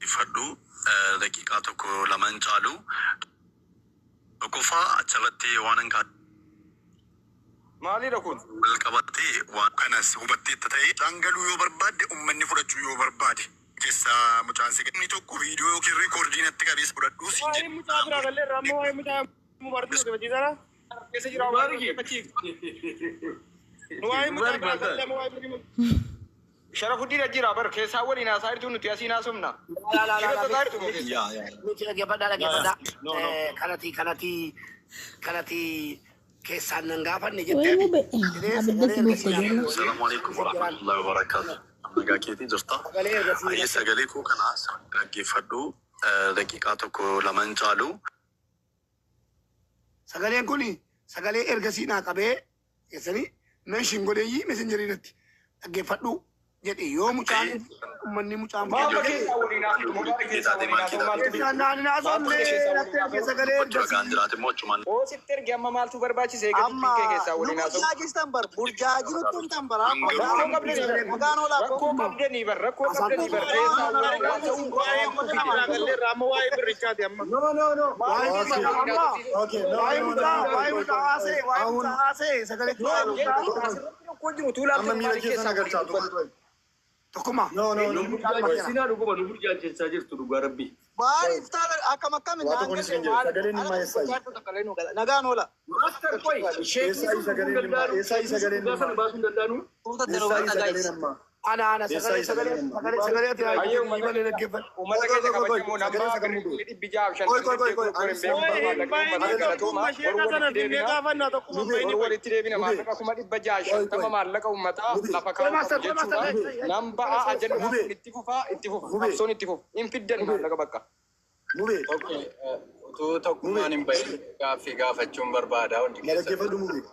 Fadhu daqiiqaa tokko lama hin caalu. Tokkoffaa achirratti waan hin Maalidha kun? Wal qabattee waan kanas hubatteetta ta'e dhangaluu yoo barbaadde, ummanni fudhachuu yoo barbaade keessaa mucaan si inni tokko viidiyoo yookiin record natti qabees fudhadhuu siin Waa'ee mucaa biraa gallee irraa amma waa'ee mucaa Mubaaraki nu gabachiisaara. Keessa jira waan dhaggeeffachiif. Waa'ee mucaa biraa gallee amma waa'ee mucaa. Sharafuddin jira bar keessaa waliin haasaa jirtu, nuti asiin haasofna. Shira xaxaa jirtu moo keessa? Yaa yaa. Miti, dhaggeeffadhaa, dhaggeeffadhaa. No, no. Kanati kanati kanati keessaan nan gaafanne Way jettee mube jedhee abidda sagalee si buufte ergasii ijoollee. Assalamu alaikum warahmatullahi wabarakatuh. Nagaa keetii jirta. Sagalee ergasii Ayyee, sagalee koo kana dhaggeeffadhu daqiiqaa tokko lama hin caalu. Sagaleen kun sagalee ergasii naa qabee keessanii mention godheeyyii Messengerii irratti dhaggeeffadhu jedhe yoo mucaan ummanni mucaan Maal fudhate keessaa waliin haasoftu? Mubaaraki keessaa waliin haasoftu maaltu beeku? Keessaan naan hin Maaltu haasofne keessaa waliin natti erge haasoftu? sagalee Dubbachuu ragaan ergasii. jiraate immoo achumaan Oo, sitti erge, amma maaltu barbaachise eega Amma dubbiin kee keessaa nu waliin haasoftu? burjaajistan bar, burjaajinutti himtan bar amma. Rakkoo qabdanii bar. Nagaan oolaa. Rakkoo qabdanii bar. Rakkoo qabdanii bar. Keessaa waliin haasa'uu Waa'ee mucaa biraa gallee irraa amma waa'ee birrichaati amma. No, no, no. Waa'ee mucaa amma Okay, no, waa'ee no, no, mucaa no. waa'ee mucaa haasee waa'ee አሁን mucaa haasee sagalee waa'ee mucaa Asirratti rakkoo jiru tuulaa Amma miira maali keessa keessaa na galchaa waliin dubbatu? Tokkuma. No, no, no. Nu burjaajessinaa, dhuguma nu burjaajessaa jirtu, dhugaa rabbii. Maaliif taala akkam akkami? Waa tokko ni siin jedhe. Sagaleen dhimmaa eessaayi? Nagaan oola. Master, qoy, sheekni Eessaayi sun sagaleen dhimmaa? gargaaru Eessaayi sagaleen dhugaa sana dhimmaa? baasuu hin danda'anu. Eessaayi sagaleen ammaa? Ana ana sagalee Eessaayi sagalee sagaleen ammaa? sagalee sagalee ati Ayyee, uummata malee dhaggeeffadhu. Uummata Qoy, keenya qoy, qoy, kabajamoo sagalee nama sagal mubee. birrii dhibbi jahaaf Qoy, qoy, shantamii qoy, qoy. saddeet hin beeku Waa'ee hin maallaqa baay'inii uummataa galatooma. tokkummaa Boru sheeka sana walitti finnee deebina. gaafannaa tokkummaa Mubee, hin Boru baay'inii. walitti deebina. Mubee. Maallaqa 650,000 Qoy, qoy. maallaqa uummataa Mubee. lafa Qoy kaa'uu master, qabu qoy master. jechuudha. Nan ba'a ajandaan Mubee. kun itti fufaa, itti fufa. Mubee. Qabsoon itti fufa. Hin fiddan Mubee. maallaqa bakka. Mubee. Okay, utuu tokkummaan hin bahin gaaffii gaafachuun barbaada hundi Na keessan. dhaggeeffadhu, Mubee.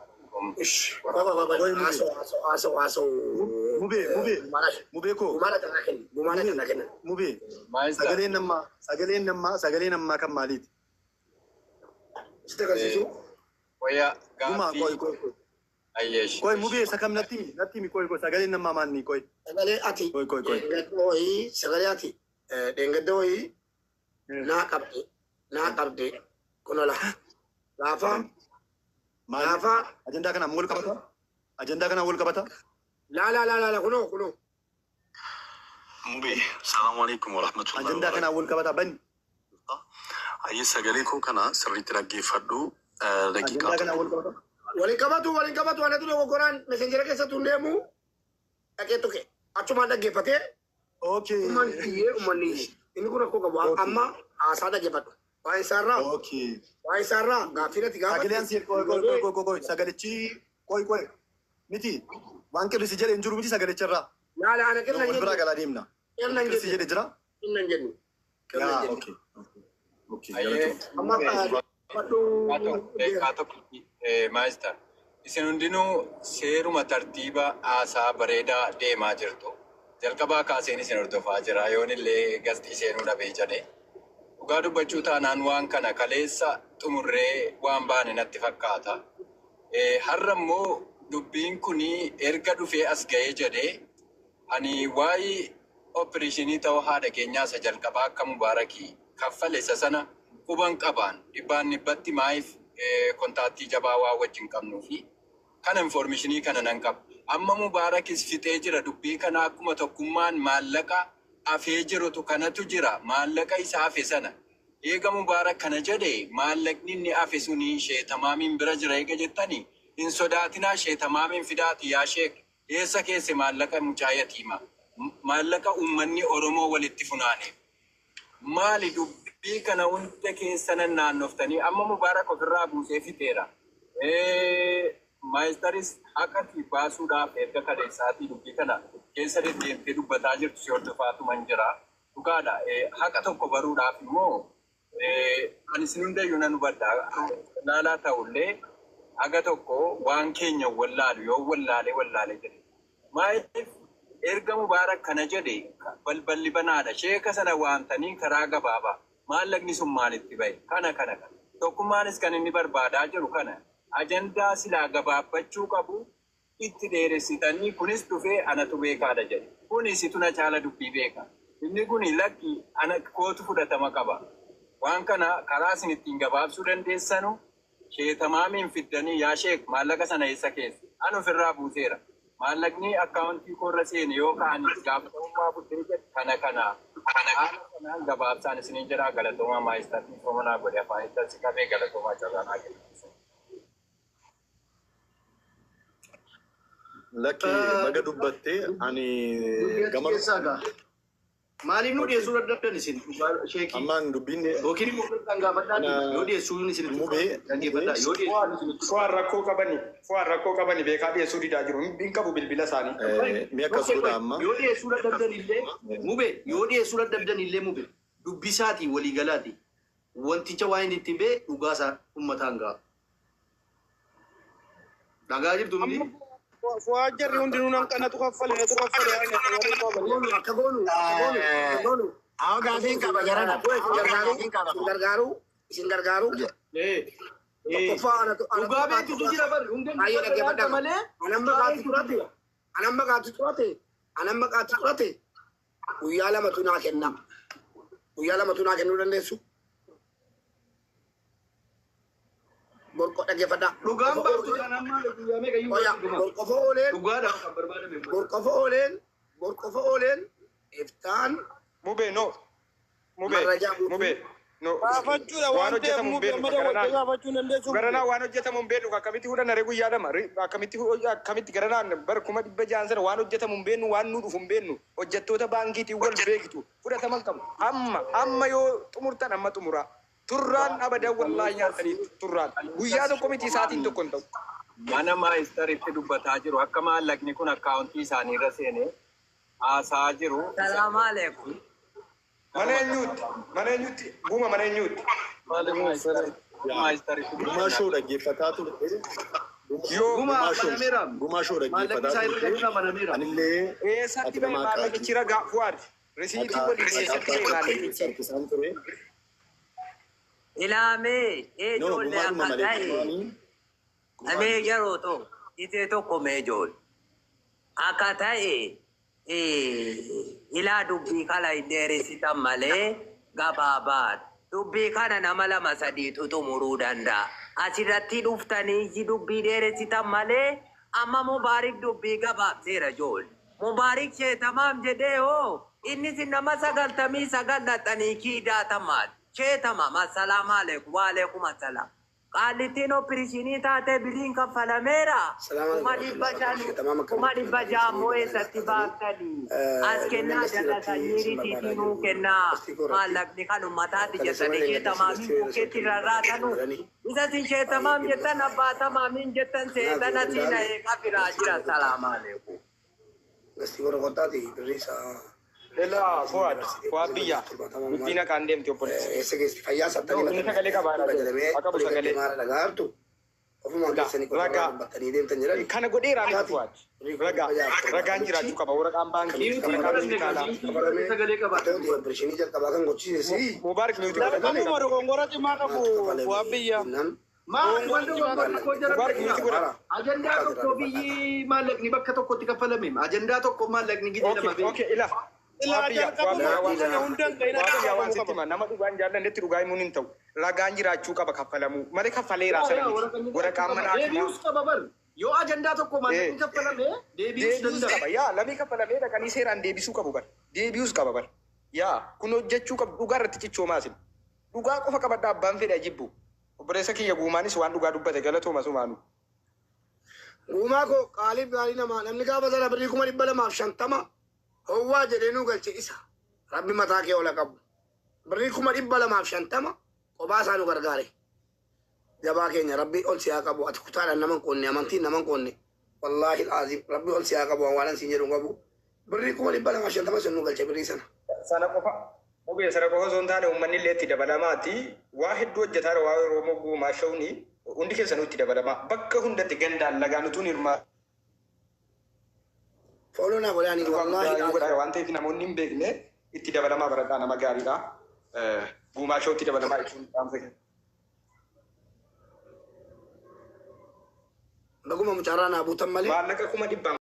Ish. Qoy qoy qoy. Qoy, Mubee. Haasoo haasoo haasoo haasoo. Mubee, Mubee. Mubee koo. Gumaala kanaa kenna. Gumaala Mubee. kanaa kenna. Mubee. Maayistar, Sagaleen ammaa, sagaleen ammaa, sagaleen ammaa kan maaliiti? Sitti agarsiisu. Wayya Gumaa, gaaffii qoy, qoy, qoy. ayyeesh. Qoy, Mubee, isa kam natti himi? Natti himi, qoy, qoy. Sagaleen ammaa maanni, qoy. Sagalee ati Qoy, qoy, qoy. dheengadda wayii sagalee ati dheengadda wayii naa qabde naa qabde kunola gaafa Maali? gaafa Ajandaa kanaan wal qabata? Ajandaa kanaan wal qabata? Laa laa laa laa, kunoo kunoo. Mubee, salaamu alaikum warahmatullahi Ajandaa kanaan wal qabata bani. Ayyee, sagalee koo kana sirriitti dhaggeeffadhu daqiiqaa Ajandaa kanaan tokko. wal qabata? Waliin qabatu, waliin qabatu. Anatu dogoggoraan Messengera keessatti hin deemu dhaqee tuqe achumaan dhaggeeffatee ummanni iyyee ummanni iyyee inni kun rakkoo qabu. Amma haasaa dhaggeeffadhu waa'ee isaarraa waa'ee isaarraa gaaffii natti Sagaleen gaafatte. si qoy, qoy, qoy, qoy, qoy, qoy, sagalichi, qoy, qoy, miti, waan qirrisi jedhe hin jiru miti sagalicharraa. Laa laa, ana qirna Wal hin biraa jennu. galaa deemna. Qirna hin Qirrisi jennu. jedhe jira. Qirna hin jennu, qirna hin Yaa jennu. Okay. Ayyee, Amma dhaggeeffadhu. Daqiiqaa tokko, maayistar. Isin hundinuu seeruma tartiiba haasaa bareedaa deemaa jirtu. Jalqabaa kaaseen isin hordofaa jira. Yoon illee gasxii seenuu dhabee jedhe. Dhugaa dubbachuu taanaan waan kana kaleessa xumurree waan baane natti fakkaata. Har'a immoo dubbiin kun erga dhufee as ga'ee jedhee ani waa'ee operation ta'uu haadha keenyaa isa jalqabaa akka Mubaarakii kaffale isa sana quban qabaan dhibbaan dhibbatti, maayif contact jabaa waa wajjin qabnuu fi kana information kana nan qaba. Amma Mubaarakis fixee jira dubbii kana, akkuma tokkummaan maallaqa afee jirutu kanatu jira, maallaqa isa hafe sana. Eega Mubaarak kana jedhe, maallaqni inni hafe suni sheetamaamiin bira jira eega jettani, hin sodaatinaa, sheetamaamiin fidaati, yaa sheek, eessa keesse maallaqa mucaa yatiima, maallaqa uummanni Oromoo walitti funaane. Maali dubbii kana hunda keessa nan naannoftanii? Amma Mubaarak ofirraa buusee fixeera. Maayistaris haqati baasuudhaaf erga kaleessaatii dubbii kana keessa deddeemtee dubbataa jirtu si hordofaatuman jira. Dhugaadha. Haqa tokko baruudhaaf immoo ani isin hundayyuu nan hubadha. Laalaa ta'ullee haga tokko waan keenya wallaalu yoo wallaalee wallaalee jedhe. Maaliif erga Mubaarak kana jedhe balballi banaadha. Sheeka sana waamtanii karaa gabaabaa maallaqni sun maalitti bahe? Kana kana kana. Tokkummaanis kan inni barbaadaa jiru kana, ajandaa silaa gabaabbachuu qabu itti dheeressitanii, kunis dhufee anatu beekaadha jedhe. Kunis situ na caala dubbii beeka. Inni kun lakki ana kootu fudhatama qaba. Waan kana karaa isin ittiin gabaabsuu dandeessanu sheetamaamiin fiddanii yaa sheek maallaqa sana eessa keessa? An ofirraa buuseera. Maallaqni akkaawuntii koorra seene yoo ka'anis gaafatamummaa buddee jedhu kana kana. Haala kanaan gabaabsaan isiniin jedhaa galatoomaa maayistartii soomanaa godhe afaan itti si qabee galatoomaa carraanaa kenna. Lakki baga dubbattee ani gama Maaliif nu dhiyeessuu dadhabdan isin sheekii? Ammaan dubbiin Yookiin immoo kan gaafadhaa yoo dhiyeessuun isin dhaggeeffadhaa yoo dhiyeessuun isin Fu'aan rakkoo qabani fu'aan rakkoo qabani beekaa dhiyeessuu didaa jiru hin qabu bilbila isaanii. Mi'a akkas godha amma. Yoo dhiyeessuu dadhabdan illee mube yoo dhiyeessuu dadhabdan illee mube dubbisaatii waliigalaati wanticha waan inni itti bee dhugaasaa uummataan ga'a. Dhagaa jirtu miti. Fu'aa jarri hundinuu nan qanatu kaffale natu kaffale. Akka goonu akka goonu. Awwa gaafiin qaba jarana. Isin gargaaru isin gargaaru. Tokkoffaa anatu Dhugaa beektutu jira bari hundeen Baay'ee dhaggeeffadhaa. malee. Anamma qaatti turate anamma qaatti turate anamma qaatti turate guyyaa lamatu naa kenna. Guyyaa lamatu naa kennuu dandeessu. Borqo dhaggeeffadhaa. Dhugaan baaftu kan amma guyyaa meeqa iyyuu Oya borqofa ooleen dhugaadhaaf kan barbaadame. borqofa ooleen borqofa ooleen iftaan Mubee no. Mubee mubee no. Gaafachuudha waan ta'eef mubee amma daawwattee gaafachuu dandeessu. Garanaa waan hojjetamu hin beeknu akkamitti fudhanna ree guyyaa lama akkamitti akkamitti garanaan bar 600,000 sana waan hojjetamu hin beeknu waan nu dhufu hin beeknu hojjettoota baankiitiin wal beektu fudhataman qabu amma amma yoo xumurtan amma xumuraa turraan abadan wallaahi nyaatanii turraan guyyaa tokko miti sa'aatiin tokko hin ta'u. Mana maayistaritti dubbataa jiru akka maallaqni kun akkaawuntii isaanii irra seene haasaa jiru. Salaamu alaikum. Mana eenyuutti? Mana eenyuutti? Guuma mana eenyuutti? Maayistaritti Gumaa shoo dhaggeeffataa turte. Yoo Gumaa banameera. Gumaa shoo Maallaqni isaa dhaggeeffataa irra turte. galchuun banameera. Anillee Eessatti bahe maallaqichi ragaa Fuwaad? Risiitii waliin eessatti bahe maallaqichi? Harkisaan ture. Ilaamee No, ijoollee gumaadhuma akka malee ta'e gumaanii. namee yeroo ta'u itee tokko mee ijoollee akka ta'e ilaa dubbii kana hin dheeressitan malee gabaabaadha. Dubbii kana nama lama sadiitu xumuruu danda'a. Asirratti dhuftanii iji dubbii dheeressitan malee amma Mubaarik dubbii gabaabseera ijoollee. Mubaarik sheetamaam jedhee hoo innis nama 99 dhaxanii kiidaatamaadha. Sheetamaam assalaamu alaikum wa alaikum assalaam. Qaallittiin opereeshinii taatee biriin kaffalameera. 500,000 600,000 immoo eessatti baaftanii? As kennaa jalatanii risiitii nuu kennaa. Maallaqni kan uummataati jettanii sheetamaamiin bukkeetti rarraatanu. Isa sin sheetamaam jettan abbaa tamaamiin jettan seexana siina eegaa biraa jira. Salaamu alaikum. Gastii warra qottaati birrii isaa. Elaa Fuwaad Fuwaad biyya guddina kaan deemti obboleessa. Eessa geessi fayyaa sattanii Inni sagalee qabaa jedhamee Akka qabu sagalee. maara dhagaa hartu ofumaan keessanii qotaa Ragaa. dubbattanii deemtan jedhani. Kana godheeraa miti Fuwaad. Ragaa ragaan jiraachuu qaba waraqaan baankii waraqaan hospitaalaa. Sagalee qabaa. Ta'uti opereeshinii jalqabaa kan gochisiise. Mubaarik nuti godhate. Namuma dogongora cimaa qabu Fu'aa biyya. Maal wanti rakkoo jara Mubaarik nuti godhate. Ajandaa tokko biyyi maallaqni bakka tokkotti kaffalame. Ajandaa tokko maallaqni gidee lama Okay beeku. okay ila. Ilaa Fuwaad biyya Fuwaad biyya waan jalqabuma hundaan Fuwaad biyya waan qaba. sitti hima nama dhugaan jaallannetti dhugaa himuun hin ta'u. Ragaan jiraachuu qaba kaffalamuu malee kaffaleeraa sana miti. Waraqaan mana hakimaa. Deebi'uus qaba bar. Yoo ajandaa tokko maallaqni kaffalame deebi'uus Deebi'uus danda'a. qaba yaa lamii kaffalamee dhaqanii seeraan deebisuu qabu bar. Deebi'uus qaba bar. Yaa kun hojjechuu qabu dhugaa irratti cichoomaa isin. Dhugaa qofa qabadha abbaan fedha jibbu. Obboleessa kiyya guumaanis waan dhugaa dubbate galatooma sumaanu. Guumaa koo qaaliif gaarii namaa namni gaafa sana birrii 250,000 howwaa jedhee nuu galche isa. Rabbi mataa kee ola qabu. Birrii 250,000 kophaa isaa nu gargaare. Jabaa keenya rabbi ol si haa qabu ati kutaadhaan nama hin qoonne amantiin nama hin qoonne. Wallaahi alaaziim rabbi ol si haa qabu waan siin jedhu hin qabu. Birrii 250,000 sun nu galche birrii sana. Sana qofa Ogeessa sana qofa osoo hin taane uummanni illee itti dabalamaati. Waa hedduu hojjetaa waa Oromoo guumaa shawni hundi keessanuu itti dabalamaa. Bakka hundatti gandaan lagaan utuun hirmaa Fooloo naa godhaanii wallaahi godhaa waan ta'eef namoonni hin beekne itti dabalamaa baradhaa nama gaariidha. Guumaa shawutti dabalamaa jechuun dhaamsa kenna. Baguma mucaarraa naa buutan malee. Maallaqa 100,000